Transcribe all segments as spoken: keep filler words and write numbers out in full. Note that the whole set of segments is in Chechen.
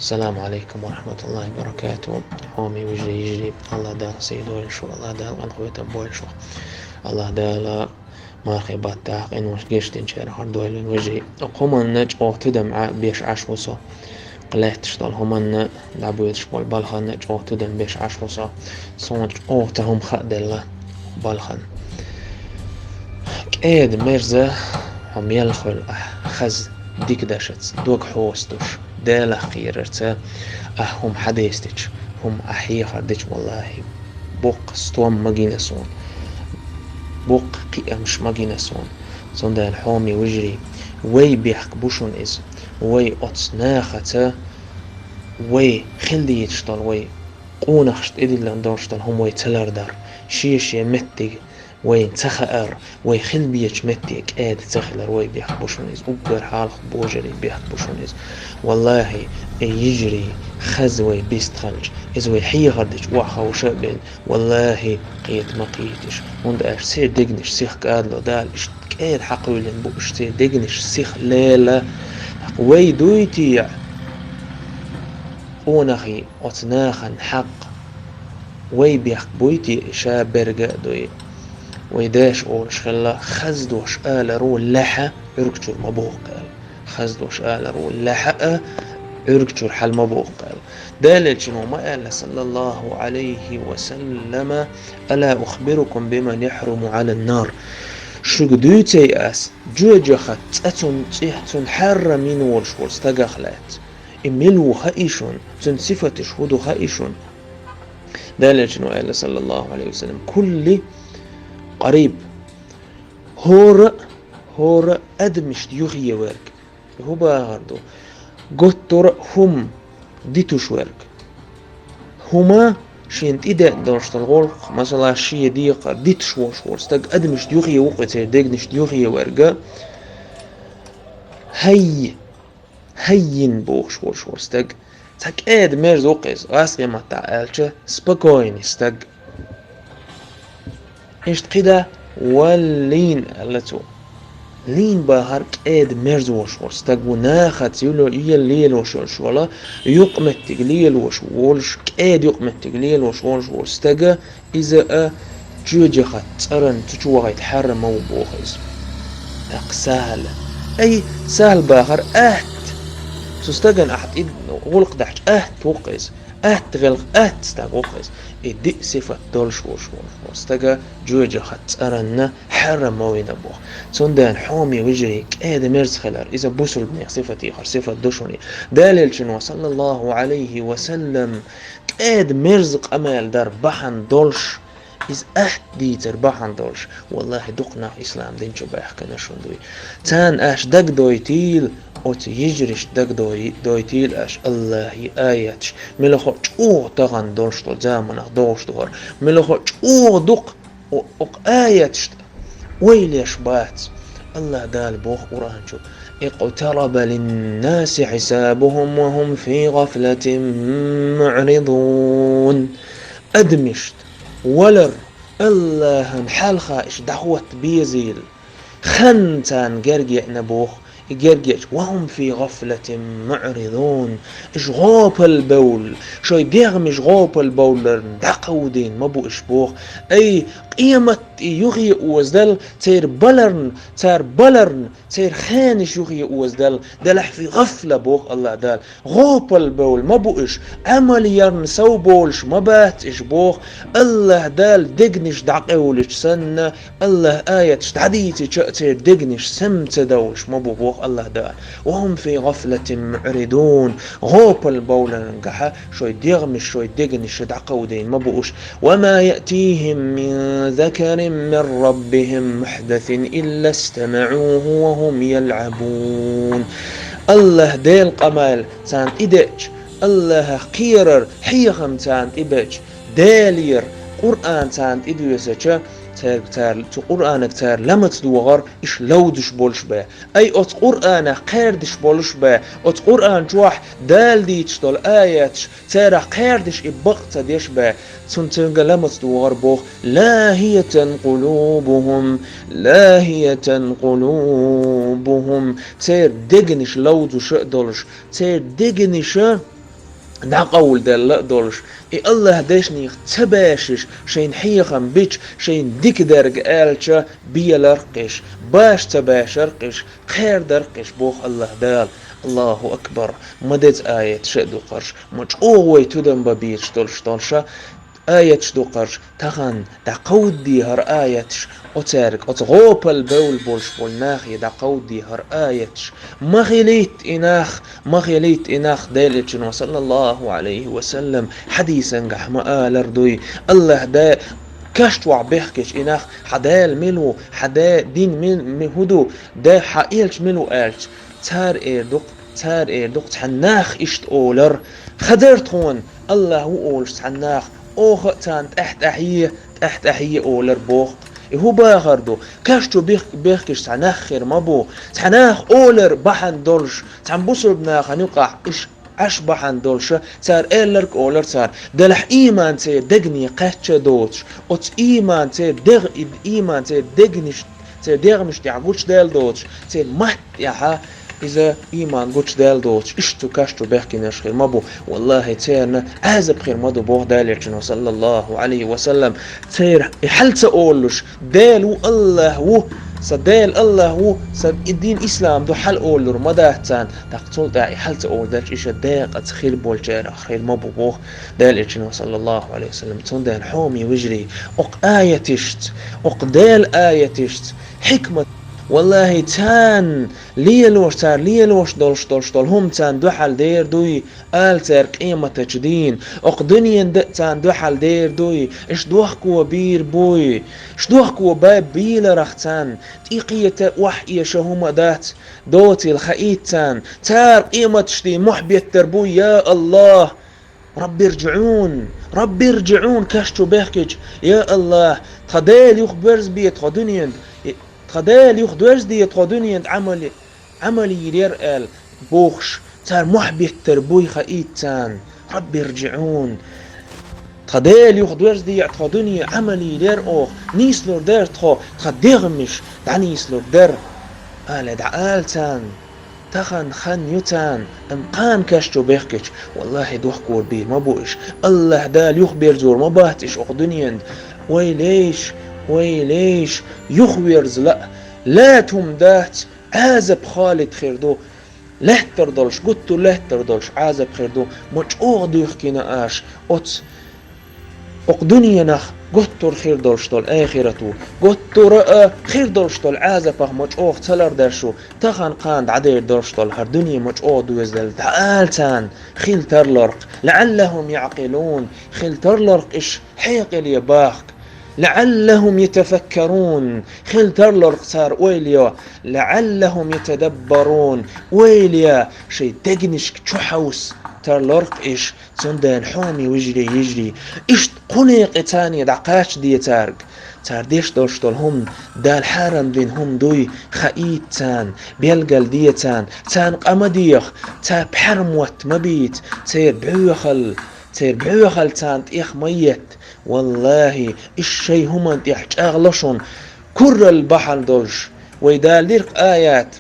Ассаламу Ӏалайкум ва рахьматуллахӀи ва баракатухӀ. Хьоме вежарий, йижарий, АллахӀ Дала сий дойла шух, АллахӀ Дала къинхетам бойла шух. АллахӀ Дала мархий баттахь къинош гечдинчарах дойла вай вежарий. Хьоманна чӀогӀа тидам Ӏа беш Ӏаш ву со. Кхы лаьтташ долу хӀуманна, дӀабоьдуш болу балханна чӀогӀа тидам беш Ӏаш ву со. Суна чӀогӀа цхьа хӀума хааделла балхана. КӀеда-мерза хьо мел хуьлу ахь хаза дика дашаца, дог хьостуш, Делах кхерарца ахь хӀума хьадестича, хӀума ахь хьехар дича, валлахӀи, боккха стом ма гина суна, боккха кхиамаш ма гина суна. Цундела, хьоме вежарий, вай бехк бу шуна иза, вай оцу нахаца, вай хила дезаш долу, вай къонахашна тӀедиллина долуш долу хӀума вай ца лардар, шен-шен меттиг вайна ца хаар, вай хила безачу метте кӀеда ца хилар вай бехк бу шуна иза, уггар хьалха божарий бехк бу шуна иза. ВаллахӀи, и йижарий, хаза вай бистхилча, иза вай хьехар дича охьаховша а бен, валлахӀи, кхета ма кхеташ, хӀунда аьлча церан дегнаш сиха кӀадало Дала, иштта кӀеда хьакхуьйлина бу уьш, церан дегнаш сиха лела. ТӀаккха вай дуй те, къонахий, оцу нахана хьакъ, вай бехк буй те, ша берга а дуй. Вай дайша олуш хилла, хаза дош аларо лаьхьа Ӏуьргачуьра ма боху аьлла. Хаза дош аларо лаьхьа а Ӏуьргачуьра хьала ма боху аьлла. Делан Элчано ма аьлла, саллаллахӀу Ӏалайхи ва саллама: «Ала ухбирукум биман яхьруму Ӏалан нар?» Шуьга дуьйций ас, жоьжахати цӀа цунна, цӀе цунна хьарам йина волуш волу стагах лаьцна? И мила ву хаьий шуна? Цуьнан сифаташ хӀун ду хаьий шуна? Делан Элчано аьлла, саллаллахӀу Ӏалайхи ва саллам: «Кулли къариб». ХӀора а, хӀора а адамашна юххе верг. И хӀун бахар ду? Готтура а хӀума дитуш верг. ХӀума шена тӀедеъна долуш долу гӀуллакх, масала, шен декхар дитуш волуш волу стаг адамашна юххе ву-кх, церан дегнашна юххе верг. ХӀай, хӀаййин бохуш волуш волу стаг. Цхьа кӀеда-мерза ву-кх иза, гӀазкхийн маттахь аьлча, спокойный стаг. Иштта кхидӀа, валлин аьлла цо. Лин бахар кӀеда-мерза волуш волу стаг ву, нахаца юло, ел лелош йолуш волу, юкъаметтиг лелош волуш, кӀеда юкъаметтиг лелош волуш волу стага, иза а жоьжахати цӀаран цу чу вахийта хьарам ма ву боху иза. ТӀаккха сахьла. Ай, сахьла бахар атта. Цу стагана ахь тӀе гӀуллакх дахьча атта ву-кх иза. Атта гӀиллакх, атта стаг ву-кх иза. И диъ сифат долуш волуш волу стага жоьжахати цӀаранна хьарам ма вина боху. Цундела, хьоме вежарий, кӀеда-мерза хилар, иза бусулбанех сифатехара сифат ду шуна. Делан Элчано, саллаллахӀу Ӏалайхи ва саллам, кӀеда-мерза къамел дар бахьана долуш, иза атта дийцар бахьана долуш, валлахӀи, дукха нах ислам дин чу баьхкина шуна дуй. Царна аша дагадойтийла, оцу йижаршна дагадой-, дойтийла аша АллахӀан аяташ, мелхо а чӀогӀа тахана долуш долу заманах догӀуш ду хӀара, мелхо а чӀогӀа дукха о-, окху аяташна ойла еш бац. АллахӀ Дала боху Къуръан чу: «اقترب للناس حسابهم وهم في غفلة معرضون». Адамашна валар АллахӀан хьалха иштта дӀахӀотта безийла. Хан царна герга еана боху, и герга еача: «وهم في غفلة معرضون». Иша гӀопал бевлла, шайн дегӀмаш гӀопал бевлларна дӀакховдийна ма бу иша боху. Ай, къематде юххе озадала, церан баларна, цара баларна, церан хенаш юххе озадала, делахь фи гӀафла боху АллахӀ Дала. ГӀопал бевлла ма бу иша, Ӏамал ярна сов болуш ма бац иша боху, АллахӀ Дала дегнаш дӀакъевлича санна, АллахӀан аяташ дӀадийцича а церан дегнаш сема ца довлуш ма бу боху АллахӀ Дала. «وهم في غفلة معرضون». ГӀопал бовларан гахьа шайн дегӀмаш, шайн дегнаш дӀакховдийна ма бу уьш. «وما يأتيهم من ذكر من ربهم محدث إلا استمعوه وهم يلعبون». АллахӀ Делан къамел царна тӀедеъча, АллахӀах кхерар, хьехам царна тӀебеъча, Делера Къуръан царна тӀедоьсича, цаьрга цара, цу Къуръанага цара ламаз догӀар, иша ловзуш болуш бен. Ай, оцу Къуръанах кхаьрдаш болуш бен, оцу Къуръан чохь Дала дийцаш долу аяташ, царах кхаьрдаш и бакъ ца деш бен, цунна цуьнга ламаз догӀар боху: «لاهية قلوبهم، لاهية قلوبهم». Церан дегнаш ловзуш а долуш, церан дегнаш а дӀакъовладелла а долуш, и АллахӀ дешнех ца баьшаш, шайна хьехам бича, шайна дика дерг аьлча, беларкхиш, баш ца баьшаркхиш, кхердаркхиш, боху АллахӀ Дала. Аллаху акбар! Ма деза аяташ а ду-кх уьш, ма чӀогӀа вай тидам бан безаш долуш долуш а аяташ ду-кх уьш, тахана дӀакховдаде хӀара аяташ, оцаьрга, оцу гӀопал бевлла болуш болу нахе дӀакховдаде хӀара аяташ. Ма хилийта и нах, ма хилийта и нах, Делан Элчано, саллаллаху Ӏалайхи ва саллам, хьадисангахь ма-аллара дуй, АллахӀ Дала каш чохь бехкича и нах, хьан Дела мила ву, хьан Дела дин мила, ми-, хӀун ду, Дела хьан Элча мила ву аьлча, цара эр ду-кх, цара эр ду-кх, цхьана наха иштта олар, хазар тхуна, АллахӀ ву олуш цхьана наха, оха а царна тӀаьхь-тӀаьхье, тӀаьхь-тӀаьхье олар боху-кх. И хӀун бахар ду? Каш чу бих-, бехкаш цхьа нах хир ма бу. Цхьа нах олар бахьана долуш, цхьана бусурба нахана юкъахь уьш Ӏаш бахьана долуша, цара аьлларг олар цара, делахь ийман церан дегне кхаьчча а доцуш, оцу ийман церан дегӀ-, и-, ийман церан дегнаш-, церан дегӀмаш тӀехь гучудаьлла доцуш, церан матта тӀехьа иза ийман гучудаьлла доцуш, иштта цу каш чу бехкинарш хир ма бу. Валлахи, церан Ӏазап хир ма ду, боху Делан Элчано, саллаллаху Ӏалайхи ва саллам. Церан и хьал ца олуш, Дела ву, АллахӀ ву, сан Дела АллахӀ ву, сан и дин ислам ду хьал олур ма дац царна, тӀаккха цул тӀаьхьа и хьал ца олуш делча, иша декъаца хир болчарах хир ма бу, боху Делан Элчано, саллаллаху Ӏалайхи ва саллам. Цундела хьоме вежарий, окху аяташца, окху Делан аяташца, хьикмат, валлахи, царна лелош, цара лелош долуш долуш долу хӀума царна дуьхьал дер дуй, ала цара къематачу дийна, окху дуьненан дан а царна дуьхьал дер дуй, иш дохко бийр буй, иш дохко бай бийларах царна, тӀекхета а, охьаэша хӀума а дац, доцийла хаийта царна, цара къематаш дийна мохь беттар буй, я АллахӀ! РаббирджиӀун! РаббирджиӀун! Каш чу бехкича, я АллахӀ, тхан Дела юхаберзабе тхо дуьненан, тхан Дела юхадерзаде тхо дуьненан Ӏамале, Ӏамал йийр яра аьлла бохуш, цара мохь беттар буй хаийта царна. РаббирджиӀун! Тхан Дела юхадерзаде тхо дуьне, Ӏамал йийр яра оха, нийслур дара тхо, тхан дегӀмаш дӀанийслур дара, ала дӀаала царна. Тахана хан ю царна, амма кхана каш чу бехкича, валлахи, дохкор бийр ма бу иш. АллахӀ Дала юхаберзор ма бац иш окху дуьненан. Ойла еш, ойла еш, юхаверза лаа, лаьтта хӀума дац, Ӏазап халид хир ду, лаьттар долуш, гуттар лаьттар долуш Ӏазап хир ду, ма чӀогӀа дуьхкина аша оцу окху дуьненах гуттар хир долуш долу, ахират ву, гуттара а хир долуш долу Ӏазапах ма чӀогӀа ца лардарш ву, тахана кхана дӀадер долуш долу хӀара дуьне ма чӀогӀа доьзаделла дӀаала царна, хила тарлоркх, лаӀаллахӀум яӀкъилун, хила тарлоркх иш хьекъале бахка, лаӀаллахӀум ятафаккарун, хила тарлоркх цара ойла йо, лаӀаллахӀум ятадаббарун, ойла йо, шайн дегнашка чухьовса тарлоркх иш, Цундела хьоме вежарий, йижарий, иштта кху некъе царна дӀакхаччаде цаьрга, цара деш долуш долу хӀума, Дала хьарам дина хӀума дуй, хаийта царна, белгалде царна, царна къа ма деха, цара пхьармотт ма бийца, церан бӀоьхалла, церан бӀоьхалла царна тӀех ма етта. Валлахи, иш шайн хӀуманна тӀехь чӀагӀло шуна, куралла бахьана долуш, вай Дала дира-кх аят.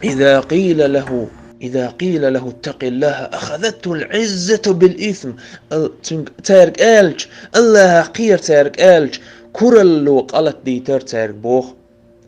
إذا قيل له، إذا قيل له اتق الله أخذته العزة بالإثم. Ал-, цуьнга цаьрга аьлча, АллахӀах кхера цаьрга аьлча, куралло къа латадийтара цаьрга боху.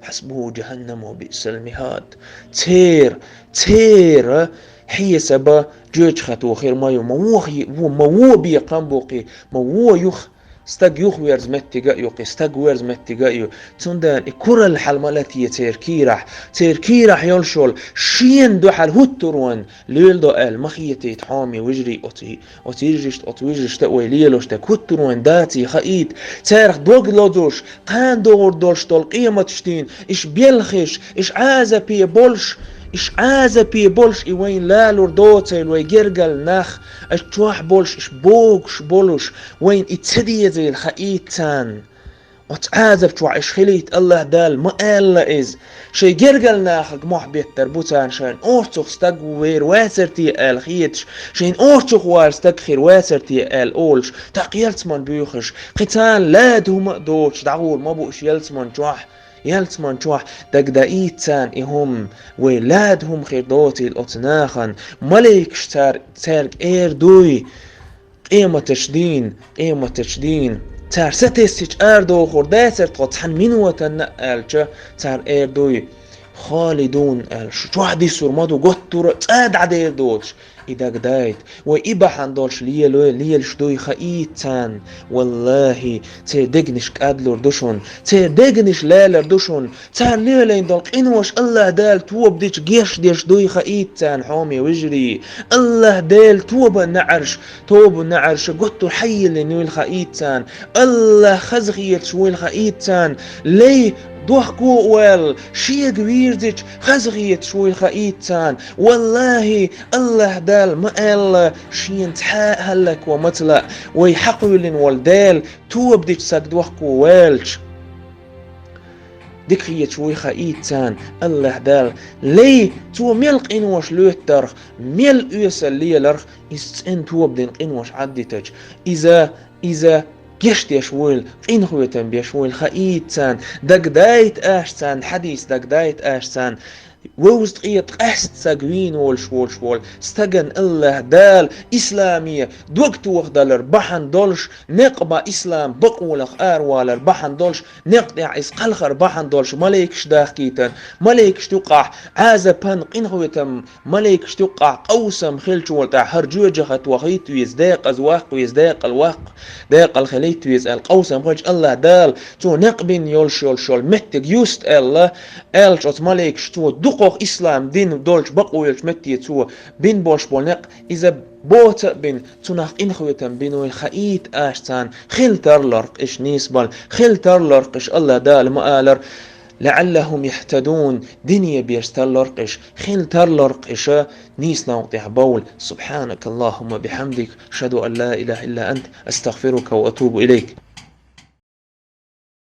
حسبه جهنم وبئس المهاد. Церан, церан хьесаба жоьжахати хир ма ю, ма вон хи-, вон, ма вон бекхам бу кхин, ма вон юха Стаг юхаверза меттиг а ю кхин, стаг верза меттиг а ю. Цундела и куралла хьала ма латае церан кийрахь. Церан кийрахь йолуш йолу шена дуьхьал хӀуттур вайн леладо аьлла ма хетийта, хьоме вежарий, оцу, оцу йижаршта, оцу вежаршта а вай лелош дерг хӀуттур вайн даций хаийта. Царах дог лозуш, кхана догӀур долуш долу къематаш дийна, иш белхаш, иш Ӏазапе болуш, иш Ӏазапе болуш и вайна лалур доцийла вай гергал нах, аш чохь болуш, иш богуш болуш, вайна и ца дезийла хаийта царна. Оцу Ӏазап чохь иш хилийта АллахӀ Дала ма аьлла иза. Шайн гергал нахага мохь беттар бу царна, шайна орцух стаг вер вацар те аьлла хеташ, шайна орцух вала стаг хир вацар те аьлла олуш, тӀаккха ялсаман буьйхуш, кхин царна лада хӀума а доцуш, дӀагӀур ма бу уьш ялсаман чохь. ялсман чохь дагадоуьйту царна и хӀума, вай лада хӀума хир доцийла оцу нахана, маликаш цар, цаьрга эр дуй, къематачу дийна, къематачу дийна, цара сатессича арадохур дацара тхо цхьана минотанна а аьлча, цара эр дуй, «Халидун», аьлла, шу чохь диссур ма ду, готтура а цӀа дӀадер доцуш, и дагадайта. Вай и бахьана долуш лелой, лелаш дуй хаийта царна. Валлахи, церан дегнаш кӀадлур ду шуна, церан дегнаш лаьлар ду шуна, цара лелийна долу къинош АллахӀ Дала тоба дича геш деш дуй хаийта царна, хьоме вежарий. АллахӀ Дела тоба неӀарш, тоба неӀарш готтур хьайиллина вуйла хаийта царна. АллахӀ хазахеташ вуйла хаийта царна. Лей, дохко а ваьлла, шега вирзича, хазахеташ вуйла хаийта царна. Валлахи, АллахӀ Дала ма аьлла, шена цхьа а хӀаллакво ма ца лаа, вай хьакхоьллина волу Дела тоба дича саг дохко ваьлча, дика хеташ вуй хаийта царна АллахӀ Дала. Лей, цо мел къинош лоьттарх, мел оьсал леларх, иза цӀена тоба дина къинош Ӏаддитача, иза, иза геш деш вуйла, къинхетам беш вуйла хаийта царна, дагадайта аша царна, хьадис дагадайта аша царна. Вовза ткъе ткъаьста саг вийна волуш волуш волу стагана АллахӀ Дала исламе дог тохадалар бахьана долуш, некъ бан ислам бакъолах аравалар бахьана долуш, некъ тӀехь иза кхалхар бахьана долуш маликаш дахкийтина, маликашна юккъахь Ӏазапан къинхетам, маликашна юккъахь къовсам хилча волу тӀехь хӀара жоьжахат вахийта веза, декъаза ваккха веза, декъала ваккха, декъала хилийта веза аьлла, къовсам хилча АллахӀ Дала цо некъ бина йолуш йолуш йолу меттиг юста аьлла, аьлча оцу маликаш цо дукхох ислам дин долчу бакъо йолчу метте цо бина болуш болу некъ, иза боца а бина, цунах къинхетам бина вуй хаийта аша царна, хила тарлорх иша нийсбала, хила тарлорх иша АллахӀ Дала ма алар, «لعلهم يهتدون», дине беш тарлорх иша, хила тарлорх иша нийсновкъа тӀехь бовла. سبحانك اللهم وبحمدك، أشهد أن لا إله إلا أنت، أستغفرك وأتوب إليك.